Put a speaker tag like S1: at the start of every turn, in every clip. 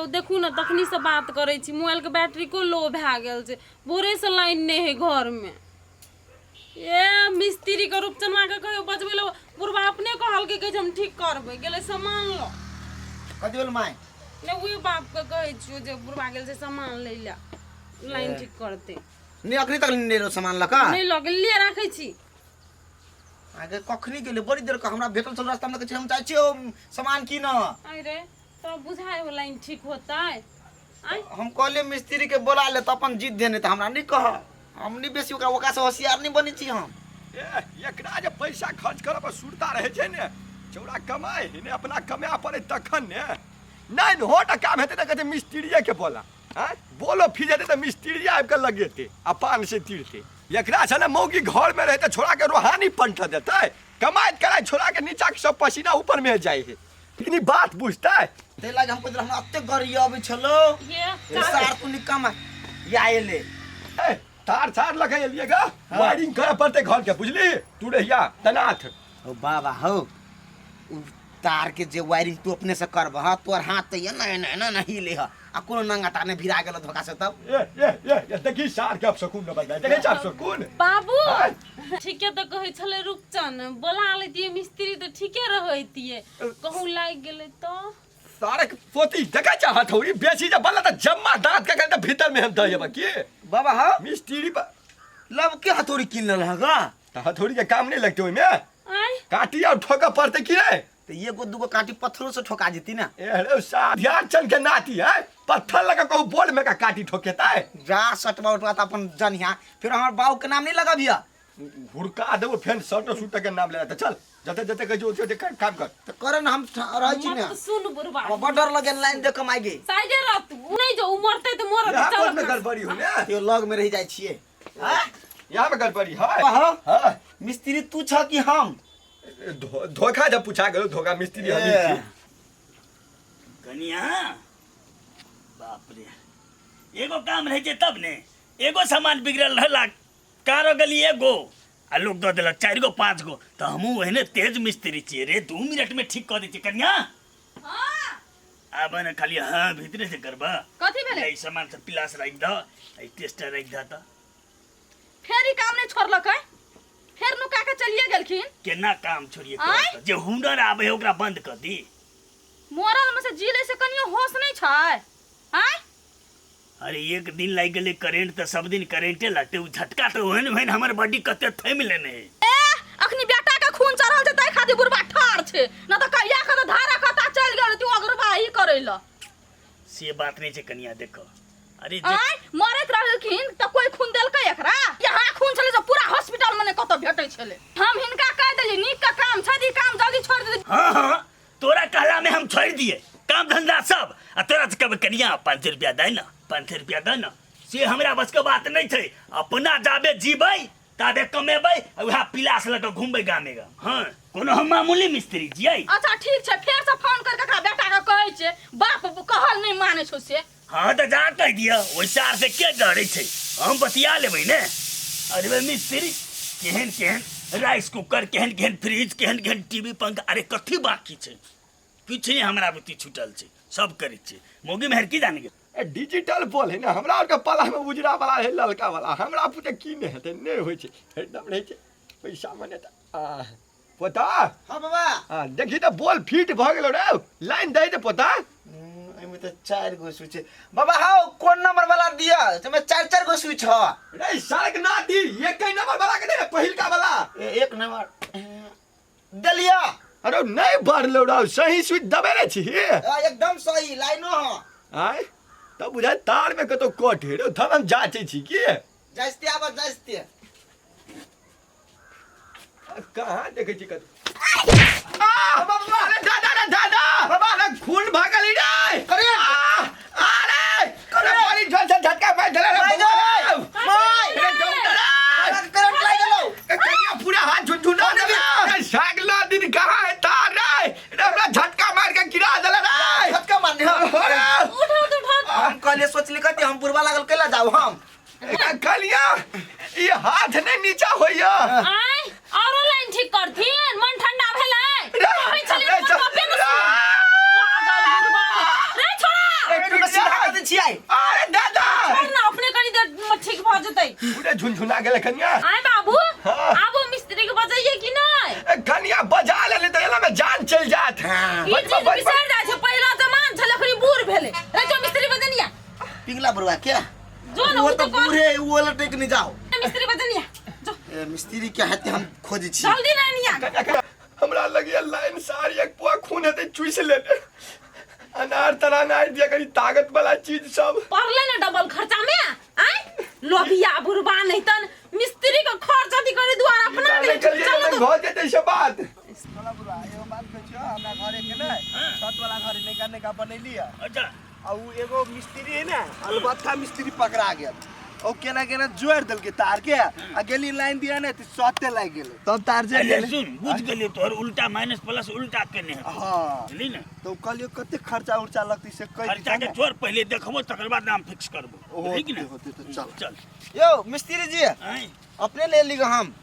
S1: यौ देखू ने तखनीसँ बात करै छी मोबाइलके बैटरी को लो भए गेल छै भोरेसँ लाइन नहि है घरमे ए मिस्त्रीके रूपचनमाके कहियो बजबै लए बुढ़बा अपने कहलकै कहै छै हम ठीक करबै गेलै सामान लऽ
S2: कथी भेल माय
S1: नहि उहे बापके कहै छियौ जे बुढ़बा गेल छै सामान लै लए लाइन ठीक करतै
S2: नहि अखनी तक नहि एलो सामान लऽ कऽ
S1: नहि लऽ गेल लिए राखै छी
S2: अहाँके कखनी गेलै बड़ी देर के हमरा भेटल छल रास्तामे कहै छै हम जाइ छियै सामान कीनऽ
S1: आइ रे तब बुझाइ हो लाइन ठीक होतै आइ
S2: हम कहलियै मिस्त्री के बोला ले तऽ अपन जिद देने तऽ हमरा नहि कह हम नहि बेसी ओकरा ओकरासँ होशियार नहि बनै छी हम
S3: ए एकरा जे पैसा खर्च करऽ पर सुरता रहै छै ने चौड़ा कमाइ है ने अपना कमाए पड़े तखन ने नहि ने होटा काम हेतै तऽ कहतै मिस्त्रिए के बोला आँय बोलो फीज हेतै तऽ मिस्त्रिए आबि कऽ लगेतै आ पान से तीरतै एकरा से ने मौगी घर में रहै तऽ छोड़ा के रोहानी पंठ देतै कमाइत कराइत छोड़ा के नीचा के सब पसीना ऊपर में जाइ है लेकिन ई बात बुझतै
S2: ताहि लागी हम कहैत हमरा एतेक गरी अबै छलो
S1: ये
S2: ए सार तू निकम या एले
S3: ए, तार तार लगे एलिए गा वायरिंग करे पड़तै घर के बुझली तू रहिया तनाथ
S2: हो बाबा हो उ तार के जे वायरिंग तू अपने से करब हाँ तोर हाथ तऽ एना एना एना एना हिले ह आ कोनो नंगा तार ने भिरा गेल धोखा से तब
S3: ए ए ए ए देखी सार के अपशकुन न बदलाय देखै छ अपशकुन
S1: बाबू
S3: आँय?
S1: ठीके तऽ कहै छलै रूपचन बोला लैतियै मिस्त्री तऽ ठीके रहैतियै कहूँ लागि गेलै तऽ
S3: सारे के पोती देखै छ हथौड़ी बेसी जे बनल तऽ जम्मा दांत के कनि भीतर में हम दऽ जेबै की
S2: बाबा हो
S3: मिस्त्री पर
S2: लब के हथौड़ी कीन लेलह गा
S3: तऽ हथौड़ी के काम नहीं लगते ओहिमे
S1: आँय
S3: काटी और ठोकऽ पड़तै की रे
S2: तऽ एगो दूगो काटी पत्थरो से ठोका जेती ना
S3: ए रे सा ध्यान चल के नाती है पत्थर लगा कहू बोल में का काटी ठोकेतै
S2: जा सटवा उटवा तऽ अपन जनिहा फिर हमर बाबू के नाम नहीं लगबिया
S3: हुड़का देबो फेन शर्ट सूट के नाम ले चल जते जते कहै छै ओते ओते काम कर
S2: तऽ कर ने हम रहै छी ने
S1: मत सुन बुढ़बा
S2: हमरा बड़ डर लगे लाइन देख कमाइ गे
S1: साइडे रह तू नहीं जो उमरते तऽ मरत
S3: यहाँ
S1: चल
S3: पर में
S1: अपना।
S3: गड़बड़ी हो ने
S2: त्यो लग में रहि जाइ छियै
S3: हाँ? यहाँ में गड़बड़ी है
S2: कहो।
S3: हाँ
S2: मिस्त्री तू छ कि हम
S3: धोखा जब पूछा गेलो धोखा मिस्त्री हम ही छी
S4: कनिया बाप रे एगो काम रहै छै तब ने एगो सामान बिगड़ल रहला कारो गेली एगो आ लोग दऽ देलक चारि गो पाँच गो तऽ हमहूँ ओहने तेज मिस्त्री छियै रे 2 मिनट में ठीक कऽ दै छियै। कनिया, आब ने खाली हाँ भीतरे से करबा।
S5: कथी भेलै?
S4: ई सामान सब पिलास राखि दऽ, ई टेस्टर राखि दऽ। तऽ
S5: फेर ई काम नहि छोड़लकै, फेर नुका के चलिए गेलखिन।
S4: केना काम छोड़िए?
S5: आँय?
S4: जे हुनर आबै है ओकरा बंद कऽ दी।
S5: मरल में से जी लै से कनियो होश नहि छै? आँय?
S4: अरे, एक दिन लागि गेलै करेंट तऽ सब दिन करेंटे लगतै? ओ झटका तऽ ओहन ओहन हमर बॉडी कते थमि लेने है।
S5: ए, अखनी बेटा के खून चढ़ल छै ताहि खातिर बुढ़बा ठाढ़ छै, न तऽ कहिया के तऽ धारा कता चलि गेल तू अगरबाही करै लए।
S4: से बात नहि छै कनिया, देखो अरे जे
S5: आँय, मरैत रहलखिन तऽ कोइ खून देलकै एकरा? यहाँ खून छलै से पूरा हॉस्पिटल में नहि कतौ भेटै छलै। हम हिनका कहि देलियै नीक के काम छै तऽ ई काम जल्दी छोड़ि देतै।
S4: हाँ, तोरा कहला में हम छोड़ दिए काम धंधा सब आ तोरा से कब कनिया 500 रुपया दे ना, 500 रुपया दे ना, से हमरा बस के बात नहीं थे। अपना जाबे जीबै ताबे कमेबै आ वएह पिलास लऽ कऽ घुमबै गामे गाम। हाँ, कोनो हम मामूली मिस्त्री छियै?
S5: अच्छा ठीक छै, फेर से फोन करके एकरा बेटा के कहै छै, बाप कहल नहि मानै छौ से।
S4: हाँ तऽ जा कहि दिअ, ओहि सार से के डरै छै? हम बतिया लेबै ने। अरे बे मिस्त्री, केहन केहन राइस कुकर, केहन केहन फ्रिज, केहन केहन टीवी, पंखा, अरे कथी बाकी छै? किछु नहि हमरा बुद्धि छूटल छै, सब करै छै। मौगी मेहर की जाने गेल।
S3: ए डिजिटल बोल है ने, हमरा आरके पाला में उजरा वाला है, ललका वाला हमरा पुते की नहि हेतै? नहि होइ छै, एकदम रहै छै पैसा मने तऽ आ पोता।
S2: हाँ बाबा।
S3: आ देखी तऽ बोल फिट भऽ गेलो रे, लाइन दै दे पोता।
S2: एहिमे तऽ चारि गो स्विच छै बाबा। हौ, कोन नंबर वाला दिअ? एहिमे चारि चारि गो स्विच ह।
S3: रे सारक नाती, एकै नंबर वाला के दे रे, पहिलका वाला।
S2: एक नंबर देलिया।
S3: अरे नहीं बढ़लो रे, सही स्विच दबे रे छी?
S2: एकदम सही लाइनो ह।
S3: आय तब बुझाय तार में कतौ कट हे रे, तब हम जाचे छी की।
S2: जास्ते आब जास्ते।
S3: कहाँ देखै छी कतौ? अरे दादा रे दादा, बाबा रे, खून भागल रे।
S2: अरे!
S3: अरे अरे, बड़ी जोर से झटका मार देले रे।
S2: मार
S3: बउआ रे।
S2: माय!
S3: रे डॉक्टर रे।
S2: करंट लागि गेलौ।
S3: ए, कनिया पूरा हाथ झुनझुना देले रे। सागला दिन कहाँ है तार रे? रे हमरा झटका मार के गिरा देले रे।
S2: झटका मारने ह।
S3: अरे!
S1: उठो तो उठो।
S2: हम कहलिए सोचली कथी, हम बुढ़वा लागल कैला जाऊ हम।
S3: ए, कलिया ई हाथ नहीं नीचा होइया।
S1: आय औरो लाइन ठीक करथिन, मन ठंडा भेलै?
S3: रे,
S1: कहै छलियै
S3: रे,
S1: तोहर बापे ने
S3: रे।
S1: सुन। पागल बुढ़बा रे, छोड़ा।
S3: रे,
S2: ओकरा सीधा कर दै छियै।
S3: अरे दादा
S1: छोड़ ना, अपने कनी देर में ठीक भऽ जेतै।
S3: पूरे झुनझुना गेलै कनिया।
S1: आय बाबू,
S3: हाँ।
S1: आबो मिस्त्री के बजैये कि नहि?
S3: ए, कनिया बजा लेले तऽ एला में जान चलि जात।
S2: हाँ।
S1: ई
S3: बजबा,
S1: चीज
S3: बजबा।
S1: बिसरि जाइ छै, पहिला जमान छलै, अखनी बूढ़ भेलै। रे जो मिस्त्री बजनिया।
S2: पिघला बुढ़वा के
S1: जो ना,
S2: वो
S1: उ
S2: तो
S1: तऽ कर।
S2: बूढ़े है, वो लटक नहीं जाओ।
S1: मिस्त्री बजनिया जो।
S2: ए, मिस्त्री के हेतै हम खोजै छी।
S1: जल्दी लानिया।
S3: कनिया, कनिया, हमरा लगिया लाइन सारी एक पुआ खून हेतै चूसि लेने। अनार तनार आनि दिया कनी ताकत वाला चीज सब।
S1: पड़ले ने डबल खर्चा में। आय लोभिया बुढ़बा नहीं तन मिस्त्री के खर्च अथी करे दुआरा अपना
S3: नहि
S1: नहीं।
S3: चलिए
S1: चलो
S3: नहि
S1: तो।
S3: भऽ जेतै से बात।
S6: चला बुढ़वा, एगो बात कहै छियौ, हमरा घरे के ने छत वाला घर नयका नयका बनैली है।
S4: अच्छा।
S6: आ उ एगो मिस्त्री है ने, अलबत्ता मिस्त्री पकड़ा गेल। ओ केना केना जोड़ि देलकै तार के आ गेली लाइन दिया ने तऽ सटे लागि गेलै, तब तार जरि
S4: अरे
S6: गेलै।
S4: सुन, बुझ गेलियो तोहर उल्टा माइनस प्लस उल्टा केने हेतौ।
S6: हाँ।
S4: बुझली ने?
S6: तऽ उ कहलियो कते खर्चा उर्चा लगतै से कहि
S4: खर्चा के
S6: दितै ने।
S4: छोड़, पहिले देखबो तकर बाद दाम फिक्स करबो।
S6: होतै,
S4: बुझली कि ने?
S6: होतै तऽ चल।
S4: चल।
S2: यौ मिस्त्री जी,
S4: आँय?
S2: अपने ले ली हम।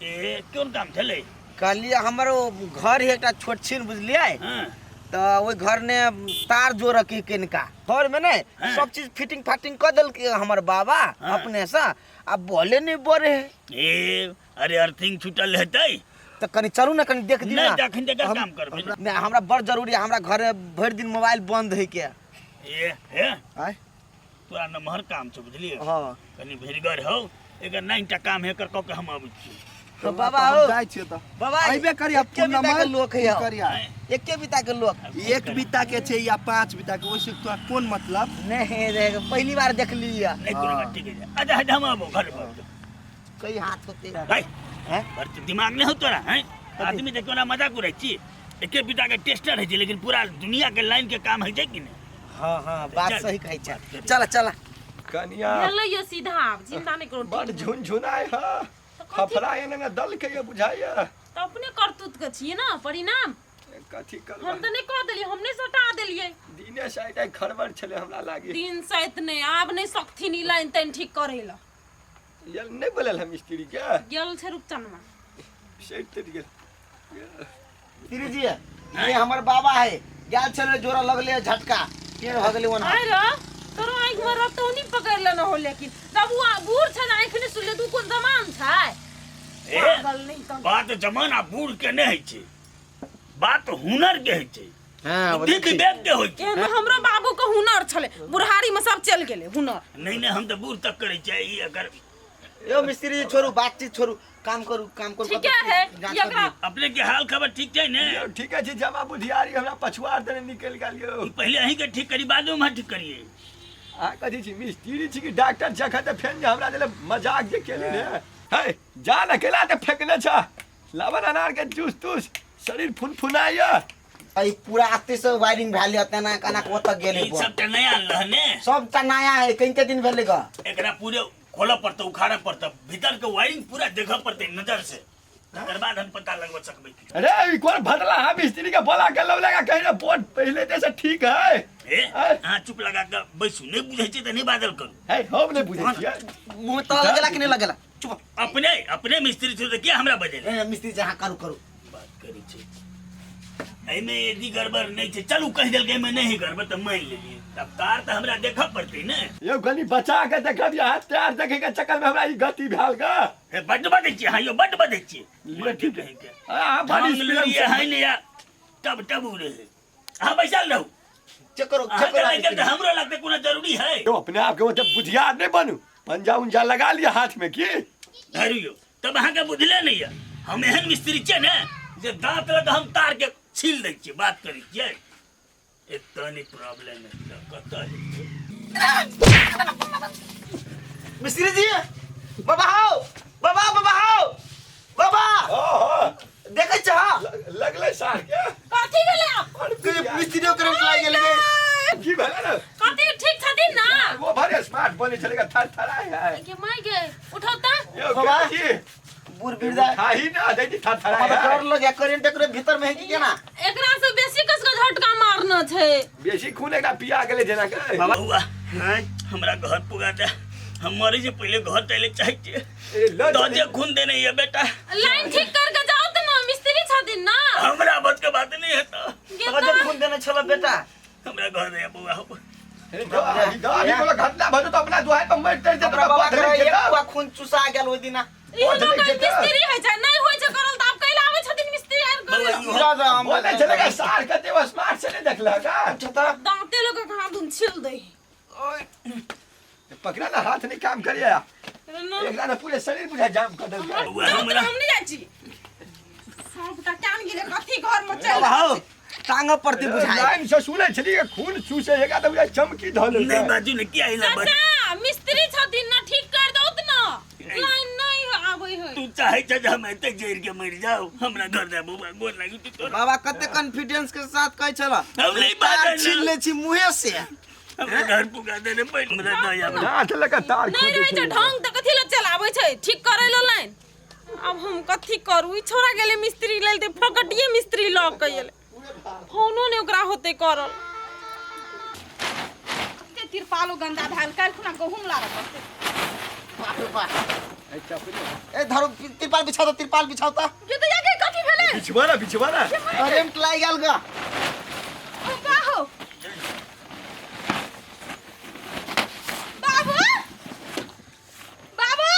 S4: ए कोन काम छलै?
S2: कहलियै हमर ओ घर है एकटा छोट छिन, बुझलियै?
S4: हाँ।
S2: तऽ ओहि घर ने तार जोड़ऽ के कनिका घर में ने।
S4: हाँ।
S2: सब चीज फिटिंग फाटिंग कऽ देलकै हमर बाबा
S4: हाँ।
S2: अपने से, आ बोले नहीं बोले है।
S4: ए अरे अर्थिंग छूटल हेतै।
S2: तऽ कनि चलू ने, कनि देख दियौ
S4: नहि
S2: ना।
S4: तऽ अखन जकर काम करबै ने।
S2: नहि, हमरा बड़ जरूरी है, हमरा घर में भरि दिन मोबाइल बंद है के।
S4: ए हे,
S6: आँय?
S4: तोरा नमहर काम छौ, बुझलियै?
S6: हाँ।
S4: कनि भिरगर हौ, एकर 9 टा काम है, एकर कऽ के हम अबै छी।
S2: तो बाबा
S6: हम
S2: हो।
S6: जाइ छियै तऽ।
S2: बाबा,
S6: अइबे करिया,
S2: एके बिता के
S6: नमहर
S2: लोक है।
S6: करिया।
S2: एके बिता के लोक।
S6: एक बीता के छै या 5 बीता के, ओहिसे तोरा कोन मतलब?
S2: नहीं रे, पहली बार देख लिया।
S4: नहि कोनो बात, ठीक है। अच्छा अच्छा, हम आबो घर पर।
S2: कई हाथ होते
S4: भाई
S2: हैं?
S4: पर तो दिमाग नहीं हो तोरा हैं? आदमी देख कोना मजाक उड़ै छी। एके बिता के टेस्टर है छै, लेकिन पूरा दुनिया के लाइन के काम है छै कि नहि?
S2: हाँ हाँ, बात
S4: चल।
S2: सही कहै छै। चल चल।
S3: कनिया
S1: भेलै यो सीधा, आब चिंता नहि करू।
S3: बड़ झुनझुनाय है, फफड़ा एने ने दल के ये बुझाइए।
S1: तऽ अपने करतूत के छियै ने परिणाम।
S3: कथी
S1: हम
S3: करबै?
S1: तऽ नहि कऽ देलियै, हम नहि सटा देलियै।
S3: दिने साइड आइ खड़बड़ छलै हमरा लागे।
S1: दिन सैत नहि, आब नहि सकथिन ई लाइन ताइन ठीक करै लए।
S3: ये नहि बोलल हम मिस्त्री के।
S1: गेल छै रूपचनमा।
S3: सटि तटि गेल।
S2: मिस्त्री जी, ये हमर बाबा है, गेल छलै जोड़ा लगले झटका, पेड़ भऽ गेलै ओना।
S1: आइ रे तोरो आँखि में रतौनी पकड़ि लेने हो, लेकिन तब ओ बूढ़ छै ने, आँखि नहि सुनले, तू कोन जमान छै?
S4: ए,
S1: पागल नहीं तन।
S4: बात जमान आ बूढ़ के नहि होइ छै, बात हुनर के होइ छै।
S2: हाँ,
S4: बुद्धि विवेक के होइ छै।
S1: एहन हमरो बाबू के हुनर छलै, बुढ़ारी में सब चलि गेलै हुनर।
S4: नहि नहि, हम तऽ बूढ़ तक करै छियै ई अगर।
S2: यो मिस्त्री जी, छोड़ू बातचीत, छोड़ू, काम करू, काम करू।
S1: ठीके है।
S2: जाँच
S1: एकरा
S2: कर दियौ।
S4: अपने के हाल खबर ठीक छै ने?
S3: यौ, ठीके छै, जमा बुधियारी हमरा पछुआर देने निकलि गेल यौ।
S4: ई पहिले अहीं के ठीक करी, बादमे हम ठीक करियै।
S3: अहाँ कथी छी, मिस्त्री छी कि डॉक्टर छी? अखन तऽ फेर जे हमरा देले मजाक जे केली ने है, जान अकेला तऽ फेकने छ। लाबन अनार के जूस तूस, शरीर फुनफुनाइए।
S2: ई पूरा आते से वायरिंग भेल है, तेना केना के ओतऽ गेलै।
S4: ई सब तऽ नया अनलह ने?
S2: सबटा नया है, कनिके दिन भेलै ग।
S4: एकरा पूरे खोलऽ पड़तै, उखाड़ऽ पड़तै, भीतर के वायरिंग पूरा देखऽ पड़तै नजर से, तकर बाद हम पता लगबऽ सकबै।
S3: अरे ई कोन भदला है, मिस्त्री के बोला के लवलेगा कहीं ना, बोर्ड पहले जैसे ठीक है।
S4: ए, अहाँ चुप लगा के बैसू, नहि बुझै छियै तऽ नहि बाजल करू।
S3: है, हम नहीं बुझै छियै।
S2: मुँह में ताला लगेला कि नहीं लगेला? चुप।
S4: अपने अपने मिस्त्री छै तऽ किया हमरा बजेलै?
S2: ए, मिस्त्री जी, अहाँ करू करू।
S4: बात करै छै, एहिमे यदि गड़बड़ नहि छै, चलू कहि देलकै एहिमे नहि है गड़बड़ तऽ मानि लेलियै, तब तार तऽ हमरा देखऽ पड़तै ने।
S3: यौ कनी बचा के देखब, यहाँ तार देखे के चक्कर में हमरा ई गति भेल ग।
S4: हे, बड्ड बजै छियै अहाँ यौ, बड्ड बजै छियै।
S3: लिअ, ठीक है।
S4: कहींके।
S3: अहाँ बड़ी
S4: ढंग
S3: स्पीड
S4: लुरिये है ने या तब तब उड़े है। अहाँ बैसल रहू।
S2: चेक करू,
S4: अहाँ
S2: चेक करू।
S4: के लागि तऽ हमरो लगतै कोनो जरूरी है।
S3: यौ अपने आप के मतलब बुधियार नहीं बनू, पंजा उंजा लगा लिया हाथ में की।
S4: धरू यौ, तब अहाँके बुझले नहि यऽ, हम एहन मिस्त्री छियै ने जे दाँत लग हम तार के छील दै छियै। बात करै छियै, एतऽ नहि प्रॉब्लम है तऽ कतऽ हेतै?
S2: मिस्त्री जी, बाबा हौ, बाबा, बाबा हौ, बाबा।
S3: ओहो।
S2: देखै छह?
S3: लगलै सार के।
S1: कथी भेलै आब?
S2: मिस्त्री करंट लागि गेलै गे।
S3: की भेलै ने?
S1: कथी, ठीक छथिन ना?
S3: वो भारी स्मार्ट बने छलै, थर थराय है।
S1: गे माय गे, उठाउ तऽ।
S3: यौ
S2: बाबा।
S3: के
S2: बूढ़ बिरदा
S3: खाही ना दै थर थराय
S2: बाबा,
S3: है।
S2: डर लगे, करंट एकरे भीतर में है कि केना?
S1: एकरा से बेसी कस के झटका मारना छै।
S3: बेसी खून एकरा पिया गेलै जेना के।
S4: बौआ, हमरा घर पुगा दे, हम मरे से पहिले घर चले चाहै छियै।
S3: ए, ल
S4: दऽ जे खून देने ये बेटा।
S1: लाइन ठीक करके जाउ तऽ ना, मिस्त्री छथिन ना।
S4: हमरा बस के बात नहीं है तो।
S1: गे
S2: तोरा जे खून देने छल बेटा।
S4: हमरा घर दे बौआ।
S3: अरे जो अभी जो अभी कोनो घटना भऽ जेतौ अपना दुआरि पर मरि तरि जेतौ
S2: हमरा बाबा
S3: बधलै
S2: के
S3: जेतौ।
S2: एक पुआ खून चुसा गेल ओहि दिना।
S1: ई
S3: बधलै
S1: लोग
S3: जेतौ।
S1: मिस्त्री होइ छै, नहि होइ छै करल तऽ आब कैला आबै छथिन मिस्त्री आर
S4: बौआ,
S1: करल।
S4: इहो-
S2: जा जा हम
S3: बोलै छलै का सार कते स्मार्ट छलै देखलक आ?
S2: तऽ
S1: दाँते लोग के हाथ धुन छिल दै।
S3: ओए, पकड़ा ना हाथ नहीं काम करिए। एकरा ना पूरे शरीर बुझा जाम कर देलकै।
S4: बौआ, हमरा
S1: हम नहीं जाइ छी। साँपटा कान गेलै कथी घर में चल।
S2: बाबा हौ टांग प्रति बुझाइ।
S3: लाइन से सुनै छलियै खून चूसे एकरा तऽ बुझाइ चमकी धऽ
S4: नहीं
S3: लेलकै।
S4: बाजू ने किया हिला बाजू।
S1: चाचा मिस्त्री छथिन ना, ठीक कर दौत ना, लाइन नहीं आबै है।
S4: तू चाहे छ जे हम एते जरि के मरि जाऊ, हमरा घर दे बौआ, गोर लागि तू तोरा।
S2: बाबा कते कॉन्फिडेंस के साथ कहै छल।
S4: हम नहीं
S2: तार
S4: बाजल।
S2: छीन लै छी मुँहे से।
S4: हमरा घर पुगा दे रे पहिले, हमरा दया बा।
S3: हाथ लऽ कऽ तार
S1: नहीं रहै छै ढंग तऽ कथी लए चलाबै छै ठीक करै लए लाइन। आब हम कथी करू? ई छोड़ा गेलै मिस्त्री लेल तऽ फकटिए मिस्त्री लऽ के एलै, फोनो नहि ओकरा होतै करल।
S5: कते तिरपालो गंदा भेल, काल्हि खुना गहूम लाबऽ पड़तै।
S2: बाप रे बाप। ए धरो तिरपाल बिछाओ तऽ, तिरपाल बिछाओ तऽ।
S5: के तऽ ये कथी भेलै?
S3: बिछवा ना, बिछवा ना।
S2: करेंट लागि गेल ग।
S5: बाहो बाबू बाबू।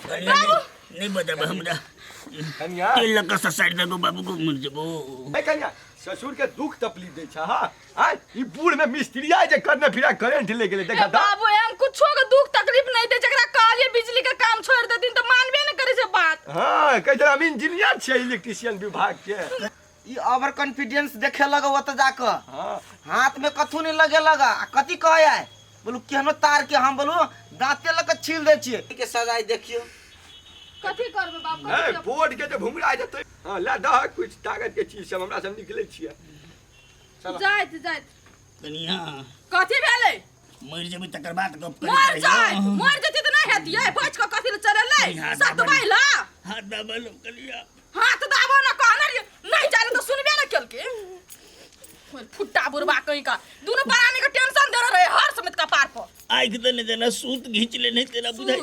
S4: कनिया, नहीं नहीं बताब हमरा।
S3: कनिया।
S4: तेल लगा ससारि देबो बाबू को, मर जेबो।
S3: ए कनिया, ससुर के दुख तकलीफ दै छ। हां आय ई बूढ़ में मिस्त्रिया जे करने फिरा करेंट ले गेलै देखा
S5: ए बाबू, हम कुछो के दुख तकलीफ नहीं दे, जकरा कहलिए बिजली के काम छोड़ देथिन तऽ मानबे न करे छै बात।
S3: हां कहै छै हम इंजीनियर छियै इलेक्ट्रिशियन विभाग के।
S2: ई ओवर कॉन्फिडेंस देखे लगा ओतऽ जाकऽ।
S3: हां
S2: हाथ में कथू नहीं लगे लगा आ कथी कहै आय बोलू केहनो तार के हम बोलू दाँते लऽ कऽ छील दै छियै के सजाइ देखियौ।
S5: कथी करबै बाबू?
S3: ए
S5: कथी करबै?
S3: बोर्ड के जे भुमरा जेतै। हां ले दह कुछ ताकत के चीज सब हमरा सब निकलै छियै।
S5: जाइत जाइत।
S4: कनिया।
S5: कथी भेलै?
S4: मरि जेबै तकर बाद गप करै।
S5: मर जाइत, मर जेती तऽ नहि हेतियै, बचि कऽ कथी लए चलेलै?
S4: नहीं, हाथ
S5: सतबै
S4: दाबल।
S5: लए।
S4: हाथ दाबल कनिया।
S5: हाथ दाबो न, कहने रहियै नहीं जाने तऽ सुनबे न केलकै। फुट्टा बुढ़बा कहीं का दुनू प्राणी के टेंशन देने रहे हर समय कपार पर।
S4: आँखि देने देना सूत घींच लेने तेरा बुझाइ।